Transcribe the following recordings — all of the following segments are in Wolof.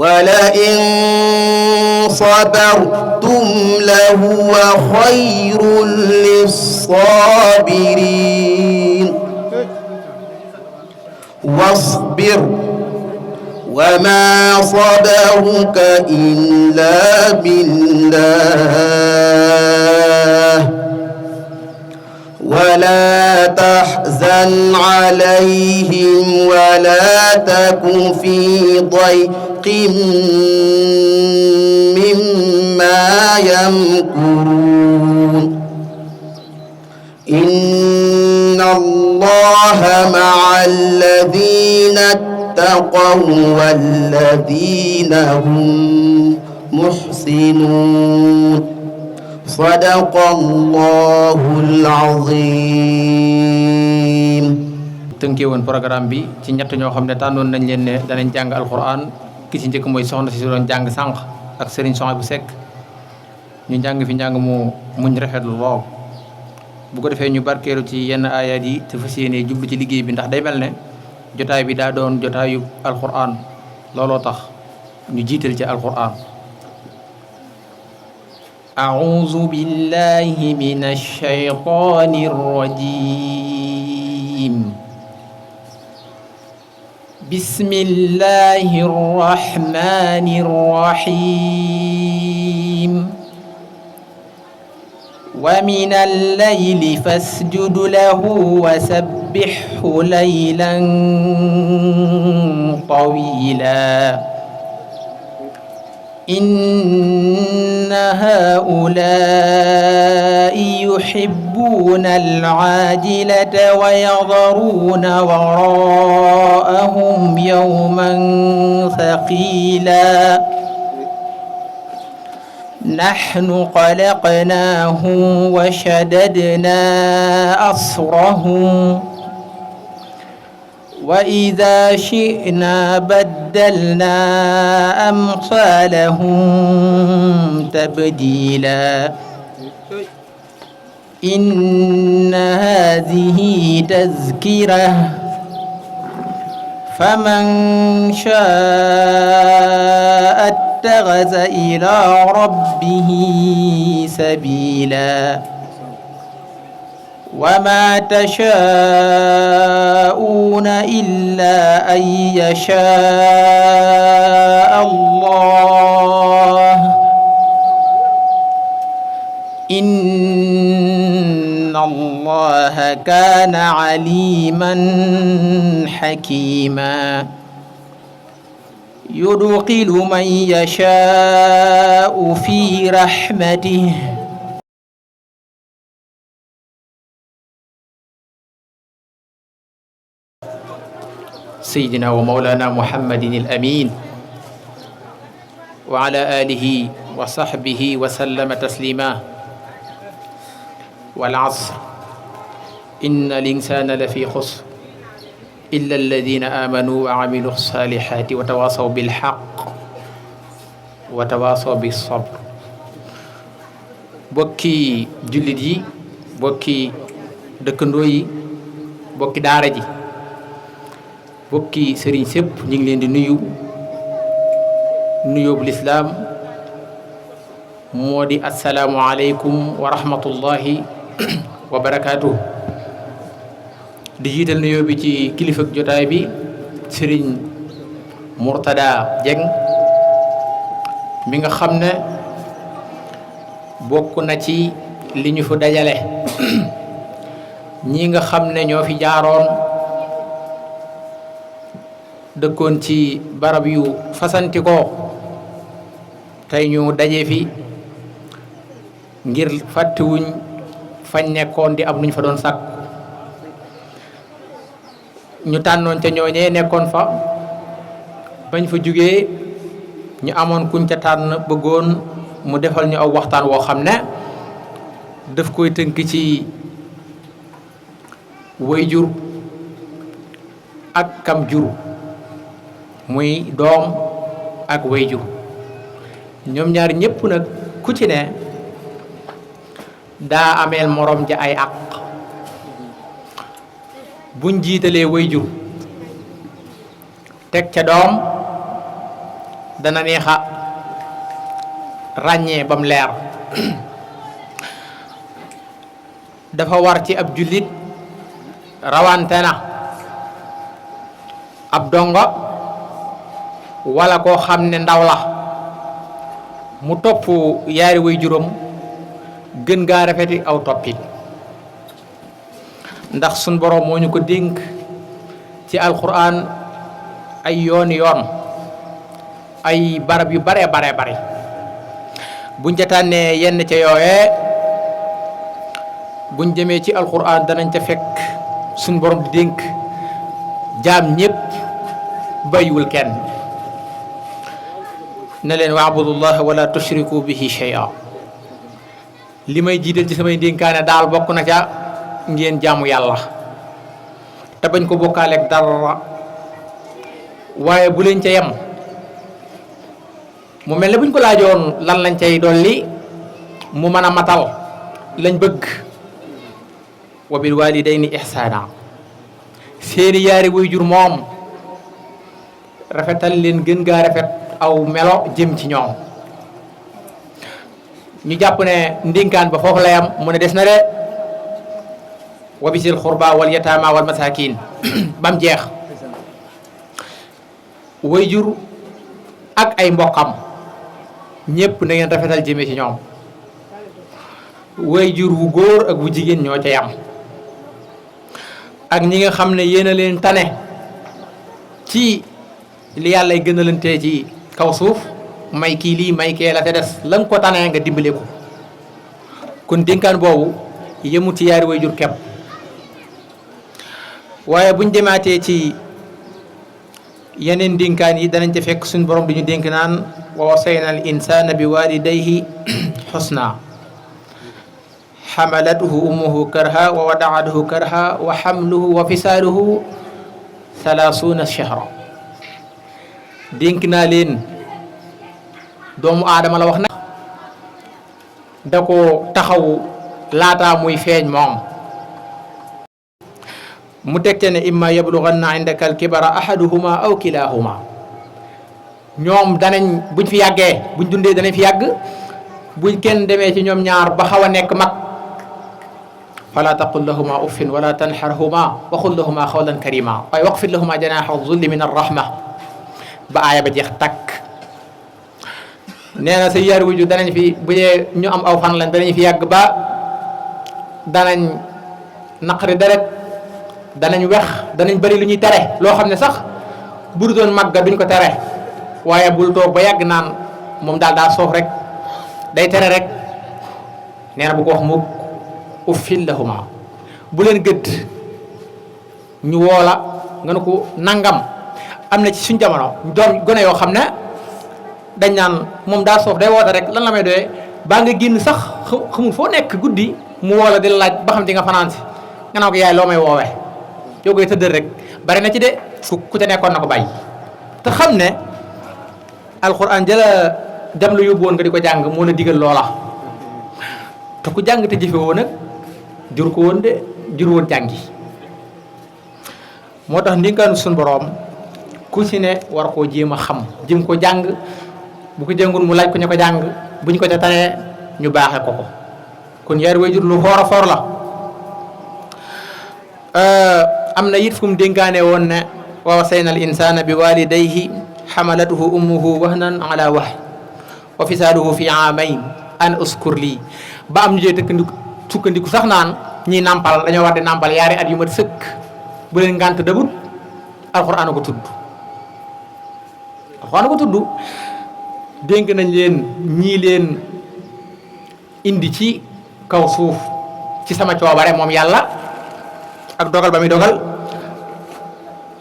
ولئن صبرتم لهو خير للصابرين واصبر وما صبرك إلا بالله ولا تحزن عليهم ولا تك في ضيق مما يمكرون إن الله مع الذين اتقوا والذين هم محسنون صدق الله العظيم. tënkee woon programme bi ci ñett ñoo xam ne tànnoon nañ leen ne danañ jàng alquran ki ci njëkk mooy soxna si doon jàng sànq ak Serigne Soxna bu Sekk ñu jàng fi njàng mu muñ rafetlu lool bu ko defee ñu barkeelu ci yenn ayat yi te fas yéene jublu ci liggéey bi ndax day mel ne jotaay bi daa doon jotaayu alquran looloo tax ñu jiital ci alquran. أعوذ بالله من الشيطان الرجيم بسم الله الرحمن الرحيم ومن الليل فاسجد له وسبحه ليلا طويلا إن هؤلاء يحبون العاجلة ويذرون وراءهم يوما ثقيلا نحن خلقناهم وشددنا أسرهم وإذا شئنا بدلنا أمثالهم تبديلا إن هذه تذكرة فمن شاء اتخذ إلى ربه سبيلا وما تشاءون إلا أن يشاء الله إن الله كان عليما حكيما يدخل من يشاء في رحمته سيدنا ومولانا محمد الأمين وعلى آله وصحبه وسلم تسليما والعصر إن الإنسان لفي خسر إلا الذين آمنوا وعملوا الصالحات وتواصوا بالحق وتواصوا بالصبر bokki jullit yi bokki dëkkandoo yi bokki daara ji bokki sëriñ sépp ñu ngi leen di nuyu nuyoobu lislaam moo di assalaamu aleykum wa rahmatullahi wa barakaatuh di jiital nuyoo bi ci kilifa jotaay bi sëriñ Murtada Jeng mi nga xam ne bokk na ci li ñu fa dajale ñi nga xam ne ñoo fi jaaroon dëkkoon ci barab yu fasantikoo tey ñu daje fi ngir fàttewuñ fañ nekkoon di am nuñ fa doon sàkk ñu tànnoon ca ñooñee nekkoon fa bañ fa jugee ñu amoon kuñ ca tànn bëggoon mu defal ñu aw waxtaan woo xam ne daf koy tënk ci waajur ak kam jur muy doom ak waajur ñoom ñaar ñépp nag ku ci ne daa ameel morom ja ay àq buñ jiitalee waajur teg ca doom dana neexa ràññee bam leer dafa war ci ab jullit rawante na ab dongo wala koo xam ne ndaw la mu topp yaari way juróom gën gaa rafeti aw toppit ndax sun borom moo ñu ko dénk ci alquran ay yoon ay barab yu bare buñ ca tànnee yenn ca yooyee buñ jëmee ci alquran danañ ca fekk sun borom di dénk jaam ñépp bàyyiwul kenn ne leen wa'budullaha wala tushriku bihi shay'a li may jiital ci samay dénkaane daal bokk na ca ngeen jaamu yàlla te bañ ko bokkaaleeg dara waaye bu leen ca yem mu mel ne buñ ko laajoon lan lañ cay dolli mu mën a matal lañ bëgg wa bil walidayni ihsana seeni yaari waajur moom rafetal leen gën gaa rafet aw melo jëm ci ñoom ñu jàpp ne ndénkaan ba foofu la yam mu ne des na de wa bisil xurba wal yataama wal masakin bam jeex waajur ak ay mbokkam ñépp na ngeen rafetal jëme ci ñoom waajur wu góor ak wu jigéen ñoo ca yam ak ñi nga xam ne yéen a leen tane ci li yàlla gën a leen tee ci kaw suuf may kii lii may kee la te des la nga ko tanee nga dimbale ko kon dénkaan boobu yemut ci yaari waajur kepp waaye buñ demaatee ci yeneen dénkaan yi danañ ca fekk suñ borom duñu dénk naan wa wasayna al insana bi walidayhi xusna xamalatuhu ummuhu karha wa wadaatuhu karha wa xamluhu wa fisaaluhu 30 shahra dénk naa leen doomu aadama la wax na da ko taxaw laataa muy feeñ moom mu teg te ne imma yablughanna indaka al-kibara ahaduhuma aw kilahuma ñoom danañ buñ fi yàggee buñ dundee danañ fi yàgg buñ kenn demee ci ñoom ñaar ba xaw a nekk mag fala taqul lahuma uffin wala tanharhuma wa qul lahuma qawlan karima waaye waqfid lahuma janaha zulli min ar-rahma ba aaya ba jeex takk nee na sa yaari wujju danañ fi bu dee ñu am aw fan lañ danañ fi yàgg ba danañ naqari deret danañ wex danañ bari lu ñuy tere loo xam ne sax bu du doon màgga duñ ko tere waaye bul toog ba yàgg naan moom daal daa soof rek day tere rek nee na bu ko wax mukk uffil lahuma bu leen gëdd ñu woola nga ne ko nangam am na ci suñ jamono doom gone yoo xam ne dañ naan moom daa soof day woote rek lan la may doyee baa nga génn sax xamul foo nekk guddi mu woola di la laaj ba xam di nga fanaan si nga naa ko yaay loo may woowee yow koy tëddal rek bari na ci de ku te nekkoon na ko bàyyi te xam ne alxuraan jëla dem lu yóbbu woon nga di ko jàng moo la digal loola te ku jàng te jëfe woon nag jur ko woon de jur woon jàngi moo tax ndénkaanu suñu boroom ku ci ne war koo jéem a xam jëm ko jàng bu ko jàngul mu laaj ko ñu ko jàng buñ ko ca tanee ñu baaxee ko kon yaari waajur lu xoor a foor la am na it fu mu dénkaane woon ne wa wasayna al insana bi walidayhi xamalatuhu ummuhu wahnan ala wahn wa fisaaluhu fi aamayn an uskur lii ba am ñu jee sukkandiku sax naan ñiy nàmpal dañoo war di nàmpal yaari at yu mat sëkk bu leen ngànt dabut alxuraan ko tudd alxuraan ko tudd dénk nañ leen ñii leen indi ci kaw suuf ci sama coobare moom yàlla ak dogal ba muy dogal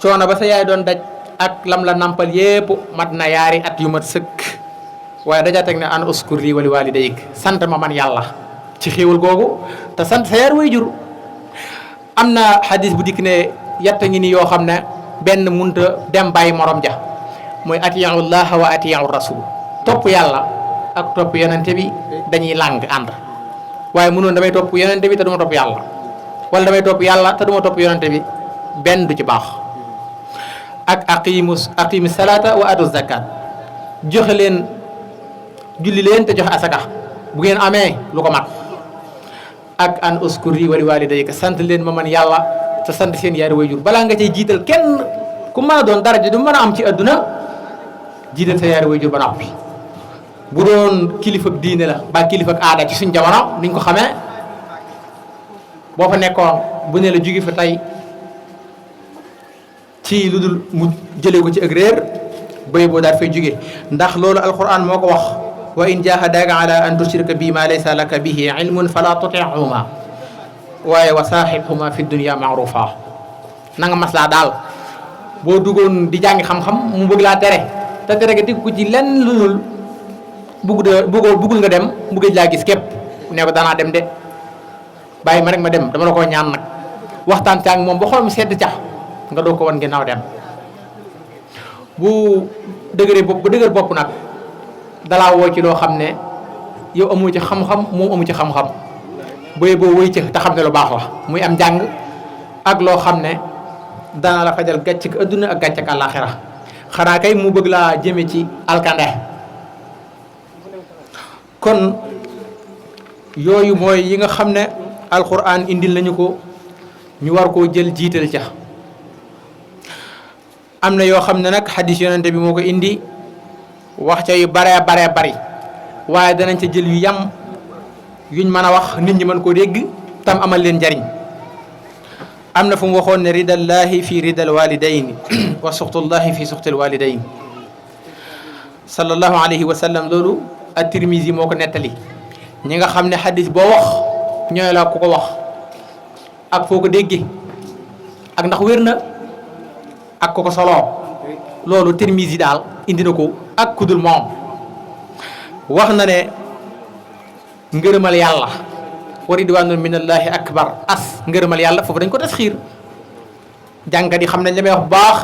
coono ba sa yaay doon daj ak lam la nampal yépp mat na yaari at yu mat sëkk waaye daja teg ne an uskur lii wali walidayk sant ma man yàlla ci xéewal googu te sant sa yaar way jur am na xadis bu dikk ne yetta ngi ni yoo xam ne benn munta dem bàyyi morom ja mooy atiyu llaha wa atiyu rasul topp yàlla ak topp yonente bi dañuy làng ànd waaye mënoon damay topp yonente bi te duma topp yàlla wala damay topp yàlla te duma topp yonente bi benn du ci baax ak aqimi salata wa atu zakat joxe leen julli leen te joxe asaka bu ngeen amee lu ko mat ak an uskuri wali walidayka sant leen ma man yàlla te sant seen yaari wayjur balaa nga cay jiital kenn ku mën a doon daraja du mën a am ci adduna jiital sa yaari wayjur ba noppi bu doon kilifa diine la ba kilifa aada ci suñ jamono niñ ko xamee boo fa nekkoon bu ne la jóge fa tey ci lu dul mu jëlee ko ci ak réer bay boo daal fay jóge ndax loolu alquran moo ko wax wa in jahadaka ala an tushrika bi ma laysa laka bihi ilmun fala tutihuma waaye wa saaxibhuma fi dunya maarufa na nga maslaa daal boo duggoon di jàngi xam-xam mu bëgg laa tere te tere ga teg ko ci lenn lu dul buggul nga dem mu gëj laa gis képp ne ko danaa dem de bàyyi ma rek ma dem dama la ko ñaan nag waxtaan ca ak moom ba xool mu sedd ca nga doo ko wan ginnaaw dem bu dëgëree bopp bu dëgër bopp nag dalaa woo ci loo xam ne yow amu ci xam-xam moom amu ci xam-xam booy boo wëy ci te xam ne lu baax la muy am njàng ak loo xam ne dana la fajal gàcc ak adduna ak gàcc ak àllaaxira xanaa kay mu bëgg laa jëme ci alkande kon yooyu mooy yi nga xam ne alquran indil nañu ko ñu war koo jël jiital ca am na yoo xam ne nag xadis yonente bi moo ko indi wax ca yu baree bari waaye danañ ca jël yu yam yuñ mën a wax nit ñi mën koo dégg tam amal leen njariñ am na fu mu waxoon ne ridallahi fi ridal walidayn wa suxtullahi fi suxtil walidayn sallallahu alayhi wa sallam loolu at-Tirmizi moo ko nettali ñi nga xam ne xadis boo wax ñooy la ku ko wax ak foo ko déggee ak ndax wér na ak ko ko soloo loolu Tirmizi daal indi na ko ak kudul moom wax na ne ngërëmal yàlla wa ridwaanun minallahi akbar as ngërëmal yàlla foofu dañ ko tasxiir jàngat yi xam nañ la may wax bu baax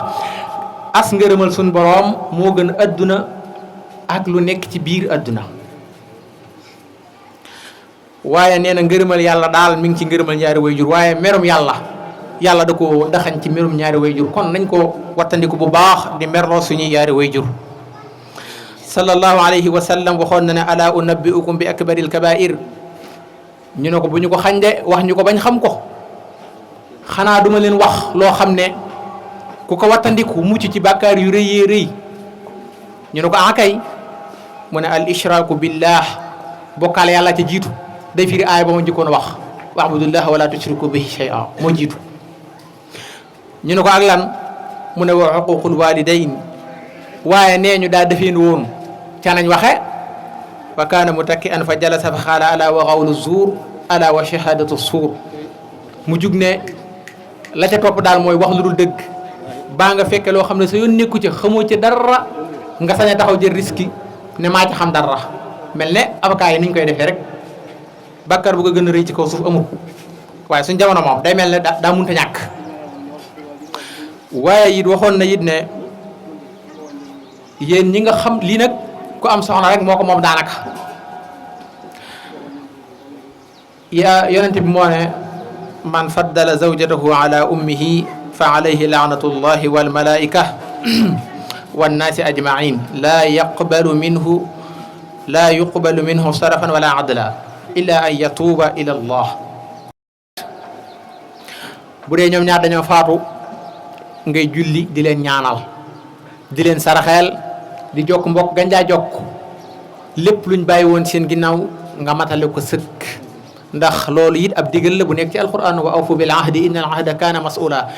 as ngërëmal suñ boroom moo gën adduna ak lu nekk ci biir adduna waaye nee na ngërëmal yàlla daal mi ngi ci ngërëmal ñaari wayjur waaye merum yàlla da ko daxañ ci merum ñaari wayjur kon nañ ko wattandiku bu baax di merloo suñuy ñaari wayjur sallallahu alayhi wa sallam waxoon na ne ala unabbiukum bi akbaril kabair ñu ne ko bu ñu ko xañ de wax ñu ko bañ xam ko xanaa duma leen wax loo xam ne ku ko wattandiku mucc ci bàkkaar yu rëyee rëy ñu ne ko akay mu ne al ishraaku billah bokkaale yàlla ca jiitu day firi aaya ba ma njëkkoon wax wa'budullaha wala tushriku bihi shay'a moo jiitu ñu ne ko ak lan mu ne wa uququl walidayn waaye nee ñu daa defeen woon ca nañ waxe wa kaana mutakki'an fa jalasa fa xaala ala wa qawlu zuur ala wa shahadatu suur mu jug ne la ca topp daal mooy wax lu dul dëgg baa nga fekke loo xam ne sa yoon nekku ca xamoo ca dara nga sañ a taxaw jël risque ne maa ci xam dara mel ne avocat yi niñ koy defee rek bàkkaar bu ko gën a rëy ci kaw suuf amul waaye suñ jamono moom day mel ne daa munta ñàkk waaye it waxoon na it ne yéen ñi nga xam lii nag ku am soxna rek moo ko moom daanaka yaa yonente bi moo ne man faddala zawjatahu ala ummihi fa alayhi laanatullahi wal malaika wannaasi ajmain laa yuqbalu minhu sarafan wala adla illa an yatuuba ila allah bu dee ñoom ñaar dañoo faatu ngay julli di leen ñaanal di leen saraxeel di jokk mbokk ganjaa jokk lépp luñ bàyyi woon seen ginnaaw nga matale ko sëkk ndax loolu it ab digal la bu nekk ci alquran wa awfu bil ahdi inna al ahda kaana mas'ula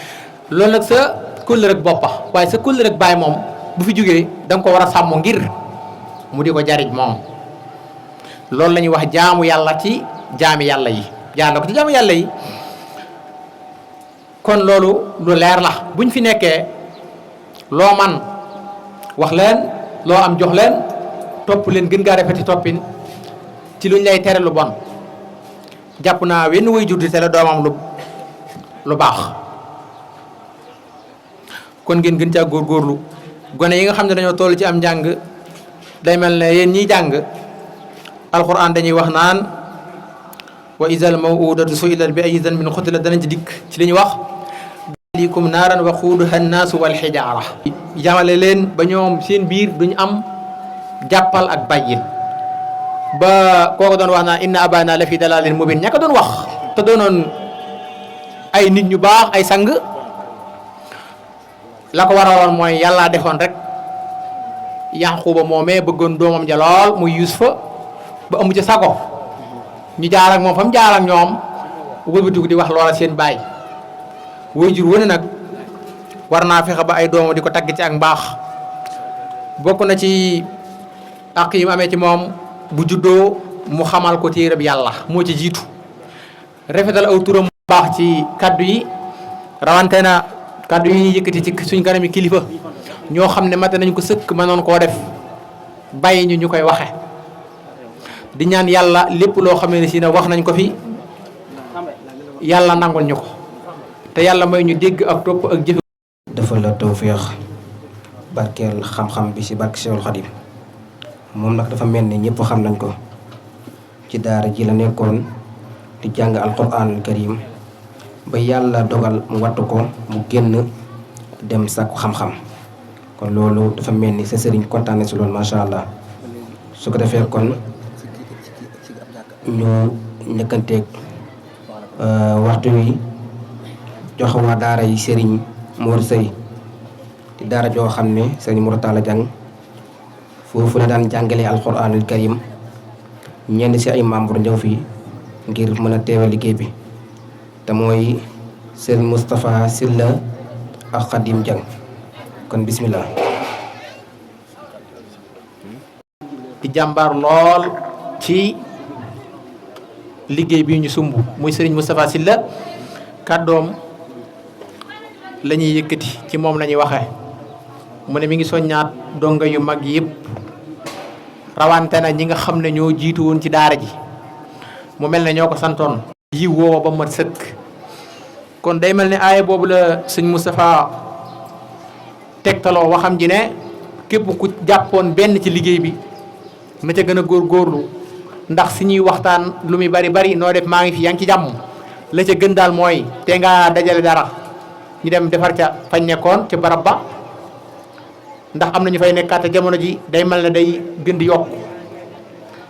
loolu nag sa kóllëre rek boppa waaye sa kóllëre rek bàyyi moom bu fi jógee da nga ko war a sàmm ngir mu di ko jariñ moom loolu la ñuy wax jaamu yàlla ci jaami yàlla yi jaarale ko ci jaamu yàlla yi kon loolu lu leer la buñ fi nekkee loo man wax leen loo am jox leen topp leen gën gaa rafeti toppin ci luñ lay tere lu bon jàpp naa wenn way jur di tere doomam lu baax kon ngeen gën caa góorgóorlu gone yi nga xam ne dañoo toll ci am njàng day mel ne yéen ñiy jàng alquran dañuy wax naan wa izal mawudatu su'ilat bi ayyi dhanbin qutilat danañ ci dikk ci li ñuy wax likum naaran waquuduha annaasu wal xijaara jamale leen ba ñoom seen biir duñ am jàppal ak bàyyil ba koo ko doon wax naa inna abana la fi dalalin mubin ña ko doon wax te doonoon ay nit ñu baax ay sang la ko waraloon mooy yàllaa defoon rek Yanquba moomee bëggoon doomam ja lool muy Yuusufa ba amu ca sago ñu jaar ak moom fa mu jaar ak ñoom wëlbatiku di wax loola seen baay waajur wu ne nag war naa fexe ba ay doomam di ko tagg ci ak mbaax bokk na ci ak yi mu amee ci moom bu juddoo mu xamal ko téereb yàlla moo ci jiitu rafetal aw turam bu baax ci kaddu yi rawante na kaddu yi yëkkati ci suñ kanami kilifa ñoo xam ne mate nañ ko sëkk mënoon koo def bàyyi ñu koy waxe di ñaan yàlla lépp loo xam ne si ne wax nañ ko fi yàlla nangul ñu ko te yàlla may ñu dégg ak topp ak jëf dafa la tawféex barkeel xam-xam bi ci barke Seexul Xadim moom nag dafa mel ni ñëpp xam nañ ko ci daara ji la nekkoon di jàng alquranul karim ba yàlla dogal mu wattu ko mu génn dem sàkku xam-xam kon loolu dafa mel ni sa sëriñ kontaan na si loolu macha allah su ko defee kon ñu njëkkanteeg waxtu wi jox waa daara yi sëriñ Mor Seye di daara joo xam ne sëriñ Mor Talla Diang foofu la daan jàngalee alquranul karim ñenn si ay membre ñëw fii ngir mën a teewe liggéey bi te mooy sëriñ Moustapha Sylla ak Khadim Diang kon bismillah. di jàmbaar lool ci liggéey bi ñu sumb muy sëriñ Moustapha Sylla kàddoom la ñuy yëkkati ci moom la ñuy waxee mu ne mi ngi soññaat donga yu mag yëpp rawante na ñi nga xam ne ñoo jiitu woon ci daara ji mu mel ne ñoo ko santoon yiw woowa ba mat sëkk kon day mel ne aaya boobu la sëñ Moustapha tegtaloo waxam ji ne képp ku jàppoon benn ci liggéey bi na ca gën a góorgóorlu ndax si ñuy waxtaan lu muy bari bari noo def maa ngi fi yaa ngi ci jàmm la ca gën daal mooy te nga dajale dara ñu dem defar ca fañ nekkoon ca barab ba ndax am na ñu fay nekkaat te jamono ji day mel ne day gën di yokk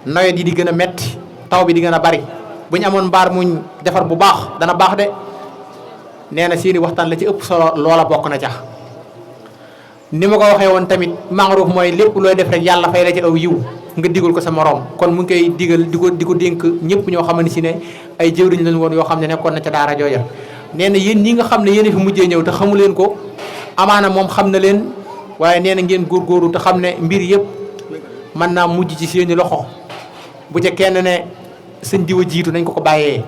nawet yi di gën a metti taw bi di gën a bari bu ñu amoon mbaar muñ defar bu baax dana baax de nee na seeni waxtaan la ci ëpp solo loola bokk na ca ni ma ko waxee woon tamit maaruf mooy lépp looy def rek yàlla fay la ci aw yiw nga digal ko sa moroom kon mu ngi koy digal di ko dénk ñëpp ñoo xam ne si ne ay jëwriñ lañ woon yoo xam ne nekkoon na ca daara jooja nee na yéen ñi nga xam ne yéen fi mujjee ñëw te xamu leen ko amaana moom xam na leen waaye nee na ngeen góorgóorlu te xam ne mbir yëpp mën naa mujj ci seeni loxo bu ca kenn ne sëñ diwa jiitu nañ ko bàyyee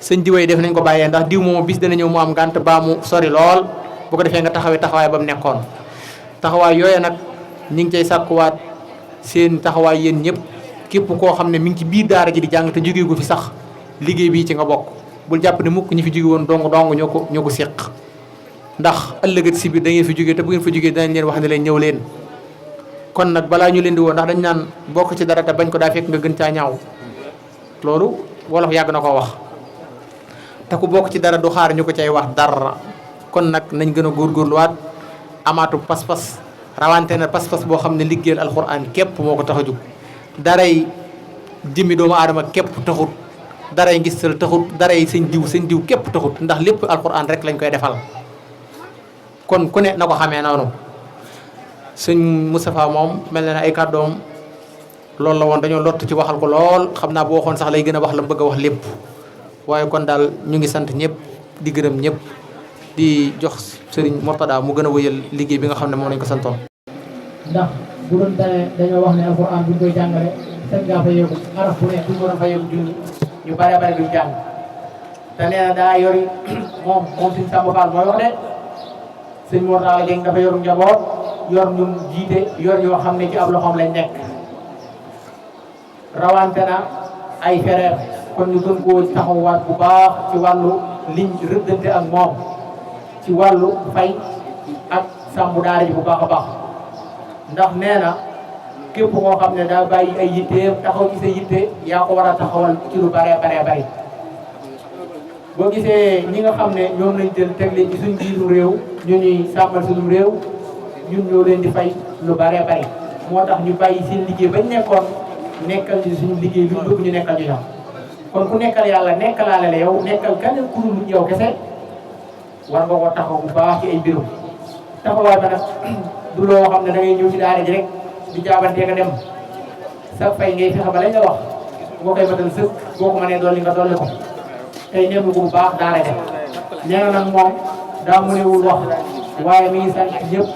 sëñ diwa yi def nañ ko bàyyee ndax diw moom bis dana ñëw mu am gànt baa mu sori lool bu ko defee nga taxawee taxawaay ba mu nekkoon taxawaay yooya nag ñi ngi cay sàkkuwaat seen taxawaay yéen ñëpp képp koo xam ne mi ngi ci biir daara ji di jàng te jógee gu fi sax liggéey bii ci nga bokk bul jàpp ne mukk ñi fi jóge woon dong ñoo ko séq ndax ëllëgat si biir da ngeen fi jógee te bu ngeen fa jógee danañ leen wax ne leen ñëw leen kon nag balaa ñu leen di woo ndax dañ naan bokk ci dara te bañ ko daa fekk nga gën caa ñaaw loolu wolof yàgg na koo wax te ku bokk ci dara du xaar ñu ko cay wax dara kon nag nañ gën a góorgóorluwaat amaatu pas-pas rawante na pas-pas boo xam ne liggéeyal alxuraan képp moo ko tax a jóg daray jëmmi doomu aadama képp taxut daray ngistal taxut daray seen diw képp taxut ndax lépp alxuraan rek lañ koy defal kon ku ne na ko xamee noonu sëñ Moustapha moom mel na ne ay kàddoom loolu la woon dañoo lott ci waxal ko lool xam naa boo waxoon sax lay gën a wax la bëgg a wax lépp waaye kon daal ñu ngi sant ñëpp di gërëm ñëpp di jox Serigne Mortada mu gën a wëyal liggéey bi nga xam ne moom lañ ko santoon. ndax bu doon dañoo wax ne alxuraan buñ koy jàngale sën ngaa fa yëgu araf bu ne duñ ko doon fa yëgu junni ñu bare bare duñ jàng te nee na daa yori moom suñ Samba Fall mooy wax de sëñ Mortada Dieng dafa yorum njaboot yor ñun jiite yor yoo xam ne ci ab loxoom lañ nekk rawante na ay fereer kon ñu gën koo taxawaat bu baax ci wàllu liñ rëddante ak moom ci wàllu fay ak sàmm daara ji bu baax a baax ndax nee na képp koo xam ne daa bàyyi ay yitteem taxaw ci sa yitte yaa ko war a taxawal ci lu bare bari boo gisee ñi nga xam ne ñoom lañ jël teg leen ci suñ biiru réew ñu ñuy sàmmal suñu réew ñun ñoo leen di fay lu bare bari moo tax ñu bàyyi seen liggéey bañ nekkoon nekkal ñu suñu liggéey lu bëgg ñu nekkal ñu ñam kon ku nekkal yàlla nekkalaale la yow nekkal keneen ku dul yow kese war nga ko taxaw bu baax ci ay mbirum taxawaay ba nag du loo xam ne da ngay ñëw ci daara ji rek di jaabantee nga dem sa fay ngay fexe ba lañ la wax boo koy matal sëkk boo ko mënee dolli nga dolli ko tey nemmi ko bu baax daara de nee na nag moom daa mënewul wax waaye mi ngi sant ñëpp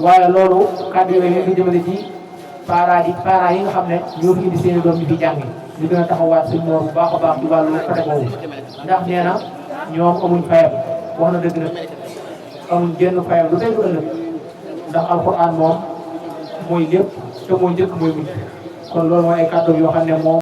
waaye loolu kàddu yooyu leen di jëmale ci parents yi nga xam ne ñoo fi indi seen i doom ñu fi jàngi ñu gën a taxawaat suñu moor bu baax a baax ci wàllu côté boobu ndax nee na ñoom amuñ fayam wax na dëgg nag amuñ genn fayam lu tey lu ëllëg ndax alxuraan moom mooy lépp te mooy njëkk mooy mujj kon loolu mooy ay kàddu yoo xam ne moom